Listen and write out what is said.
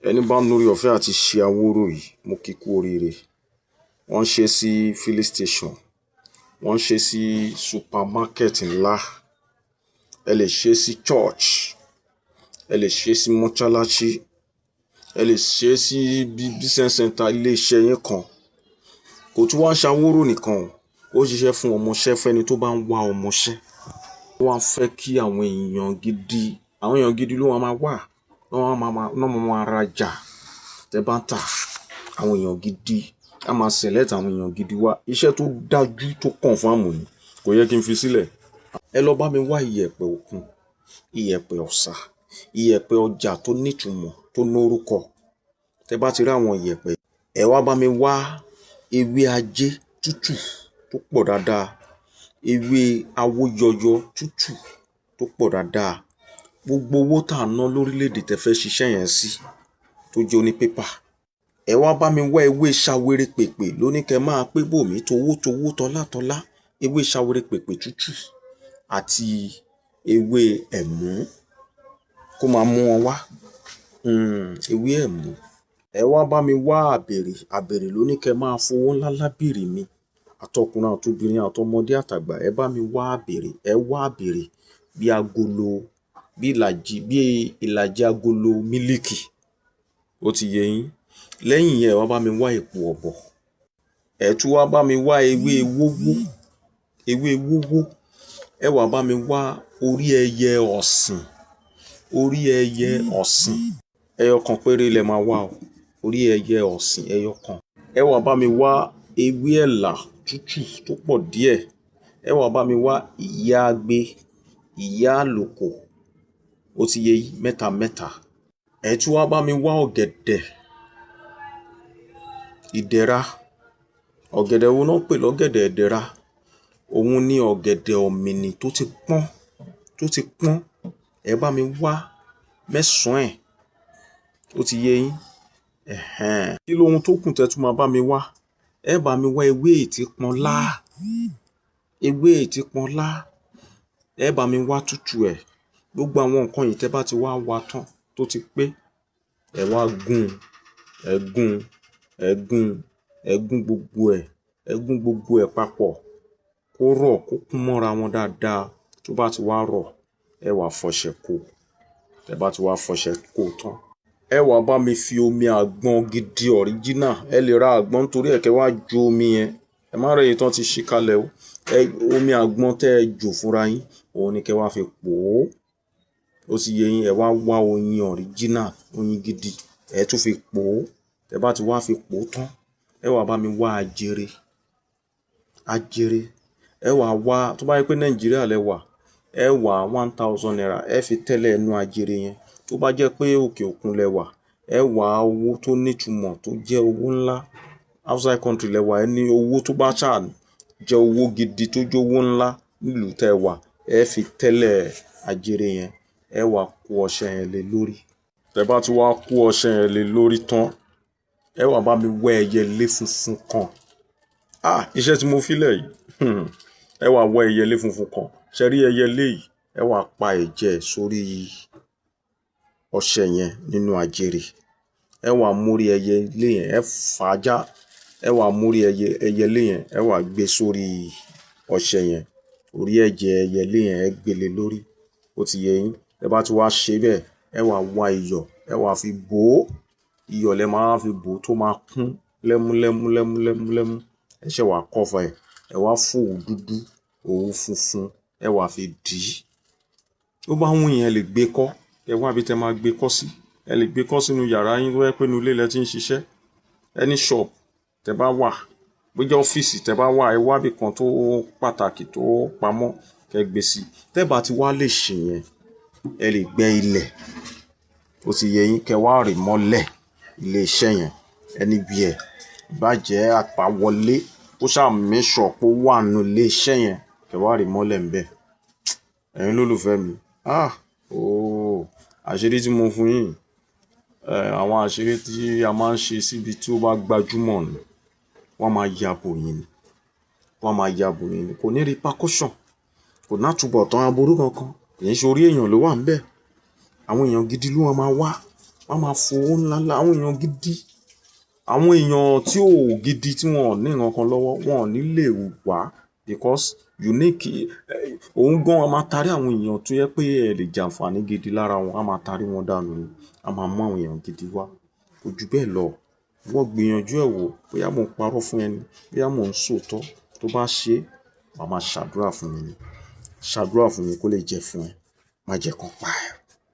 Ẹni bá lórí ọ̀fẹ́ àti ṣe awóró yìí, mo kí kú oríire. Wọ́n ń ṣe sí filling station, wọ́n ń ṣe sí supermarket ńlá, ẹ lè ṣe sí church, ẹ lè ṣe sí mọ́ṣáláṣí, ẹ lè ṣe sí business center ilé iṣẹ́ yín kan. Kò tún wá ń ṣawóró nìkan o, ó ṣiṣẹ́ fún ọmọṣẹ́, fẹ́ni tó bá ń wá ọmọṣẹ́. Ó wá fẹ́ kí àwọn èèyàn gidi, àwọn èèyàn gidi ló máa wà, ló máa máa rajà tẹ́ bá ń tà. Àwọn èèyàn gidi, a máa select àwọn èèyàn gidi wá. Iṣẹ́ tó dájú, tó confirm ni, kò yẹ kí n fi sílẹ̀. Ẹ lọ bá mi wá iyẹ̀pẹ̀ òkun, iyẹ̀pẹ̀ ọ̀sà, iyẹ̀pẹ̀ ọjà tó nítumọ̀, tó lórúkọ. Tẹ́ bá ti rí àwọn iyẹ̀pẹ̀, ẹ wá bá mi wá ewé ajé tútù tó pọ̀ dáadáa, ewé awóyọyọ tútù tó pọ̀ dáadáa. Gbogbo owó tá a ná lórílẹ̀ èdè tẹ́ fẹ́ ṣiṣẹ́ yẹn sí tó jẹ́ oní pépà. Ẹ wá bá mi wá ewé ṣawere pèpè lóní kẹ́ máa pé bòmí towó towó tọlá tọlá, ewé ṣawere pèpè tútù àti ewé ẹ̀mú kó máa mú wọn wá. Ewé ẹ̀mú. Ẹ wá bá mi wá àbèrè, àbèrè lóní kẹ́ máa fowó ńlá lábèrè mi. Àtọkùnrin àtobìnrin àtọmọdé àtàgbà, ẹ bá mi wá àbèrè, ẹ wá àbèrè bí agolo, bí ìlàjì agolo mílìkì. Ó ti yé yín. Lẹ́yìn yẹn, ẹ wá bá mi wá èpo ọ̀bọ̀. Ẹ tún wá bá mi wá ewé wówó, ewé wówó. Ẹ wá bá mi wá orí ẹyẹ ọ̀sìn, orí ẹyẹ ọ̀sìn. Ẹyọ kan péré lẹ máa wá o. Orí ẹyẹ ọ̀sìn ẹyọ kan. Ẹ wá bá mi wá ewé ẹ̀là tútù tó pọ̀ díẹ̀. Ẹ wá bá mi wá ìyá agbe, ìyá àlùkò. Ó ti yé yín, mẹ́ta mẹ́ta. Ẹ tún wá bá mi wá ọ̀gẹ̀dẹ̀ ìdẹ̀ra. Ọ̀gẹ̀dẹ̀ wo ná ń pè lọ́gẹ̀dẹ̀ ìdẹ̀ra? Òun ni ọ̀gẹ̀dẹ̀ ọ̀mìnì tó ti pọ́n, tó ti pọ́n. Ẹ bá mi wá mẹ́sàn-án ẹ̀. Ó ti yé yín. Ẹ̀hẹ́n. Kí lohun tó kù tẹ́ tún máa bá mi wá? Ẹ bá mi wá ewé ìtípọnlá, ewé ìtípọnlá. Ẹ bá mi wá tútù ẹ̀. Gbogbo àwọn nǹkan yìí tẹ́ bá ti wá wá tán tó ti pé, ẹ wá gún, ẹ gún, ẹ gún, ẹ gún gbogbo ẹ̀, ẹ gún gbogbo ẹ̀ papọ̀ kó rọ̀, kó kún mọ́ra wọn dáadáa. Tó bá ti wá rọ̀, ẹ wá fọṣẹ kó. Tẹ́ bá ti wá fọṣẹ kó tán, ẹ wá bá mi fi omi àgbọn gidi original. Ẹ lè ra àgbọn nítorí ẹ̀ kẹ́ wá jo omi yẹn. Ẹ má rẹ́ èyí tán ti ṣí kalẹ̀ o. Ẹ omi àgbọn tẹ́ ẹ jò fúnra yín, òun ni kẹ́ wá fi pò ó. Ó ti yé yín. Ẹ wá wá oyin original, oyin gidi, ẹ tún fi pò ó. Tẹ́ bá ti wá fi pò ó tán, ẹ wá bá mi wá ajere, ajere. Ẹ wá wá, tó bá jẹ́ pé Nàìjíríà lẹ wà, ẹ wá ₦1,000, ẹ fi tẹ́lẹ̀ ẹnu ajere yẹn. Tó bá jẹ́ pé òkè òkun lẹ wà, ẹ wá owó tó nítumọ̀, tó jẹ́ owó ńlá. Outside country lẹ wà, ẹ ní owó tó bá ṣà jẹ́ owó gidi, tó jẹ́ owó ńlá nílùú tẹ́ wà, ẹ fi tẹ́lẹ̀ ajere yẹn. Ẹ wá kó ọṣẹ yẹn lé lórí. Tẹ́ bá ti wá kó ọṣẹ yẹn lé lórí tán, ẹ wá bá mi wá ẹyẹlé funfun kan. Ah, iṣẹ́ tí mo fi lẹ̀ yìí. Ẹ wá wá ẹyẹlé funfun kan. Ṣé rí ẹyẹlé yìí? Ẹ wá pa ẹ̀jẹ̀ sórí ọṣẹ yẹn nínú ajere. Ẹ wá mórí ẹyẹlé yẹn, ẹ fà á já. Ẹ wá mórí ẹyẹlé yẹn, ẹ wá gbé sórí ọṣẹ yẹn. Orí ẹ̀jẹ̀ ẹyẹlé yẹn, ẹ gbé lé lórí. Ó ti yé yín. Tẹ́ bá ti wá ṣe bẹ́ẹ̀, ẹ wá wá iyọ̀, ẹ wá fi bò ó. Iyọ̀ lẹ máa fi bò ó tó máa kún lẹ́mú lẹ́mú lẹ́mú lẹ́mú lẹ́mú. Ẹ ṣẹ̀ wá cover ẹ̀. Ẹ wá fòwú dúdú, òwú funfun, ẹ wá fi dì í. Tó bá wù yín, ẹ lè gbé kọ́. Ẹ wá ibi tí ẹ máa gbé kọ́ sí. Ẹ lè gbé kọ́ sínú yàrá yín tó jẹ́ pé inú ilé lẹ ti ń ṣiṣẹ́. Any shop tẹ́ bá wà, bó jẹ́ ọ́fíìsì tẹ́ bá wà, ẹ wá ibì kan tó pàtàkì tó pamọ́ kẹ́ gbé sí. Tẹ́ bá ti wá lè ṣe yẹn, ẹ lè gbẹ́ ilẹ̀. Ó ti yé yín, kẹ́ wá rì mọ́lẹ̀ ilé iṣẹ́ yẹn anywhere. Ìbá jẹ́ àbáwọlé, kó ṣá make sure pé ó wà nínú ilé iṣẹ́ yẹn, kẹ́ wá rì mọ́lẹ̀ ńbẹ̀. Ẹ̀yin olólùfẹ́ mi, ah, ooo, àṣírí tí mo fún yín, àwọn àṣírí tí a máa ń ṣe síbi tí ó bá gbajúmọ̀ ni, wọ́n máa yabo yín ni. Wọ́n máa yabo yín ni. Kò ní repercussion, kò ní àtúbọ̀tán aburú kankan. Kì í ṣe orí èèyàn ló wà níbẹ̀. Àwọn èèyàn gidi ló máa wá. Wọ́n á máa fowó ńlá ńlá. Àwọn èèyàn gidi, àwọn èèyàn tí ò gidi, tí wọn ò ní nǹkan kan lọ́wọ́, wọn ò ní lè wá because unique òun gan, a máa tarí àwọn èèyàn tó yẹ pé ẹ lè jàǹfààní gidi lára wọn, a máa tarí wọn dànù ni. A máa mú àwọn èèyàn gidi wá. Kò ju bẹ́ẹ̀ lọ. Ìwọ gbìyànjú ẹ̀ wò, bóyá mò ń parọ́ fún ẹni, bóyá mò ń sòótọ́. Tó bá ṣe, wàá máa ṣàdúrà fún mi ni. Ṣàdúrà fún mi kó lè jẹ́ fún ẹ. Má jẹ́ kán pa ẹ́.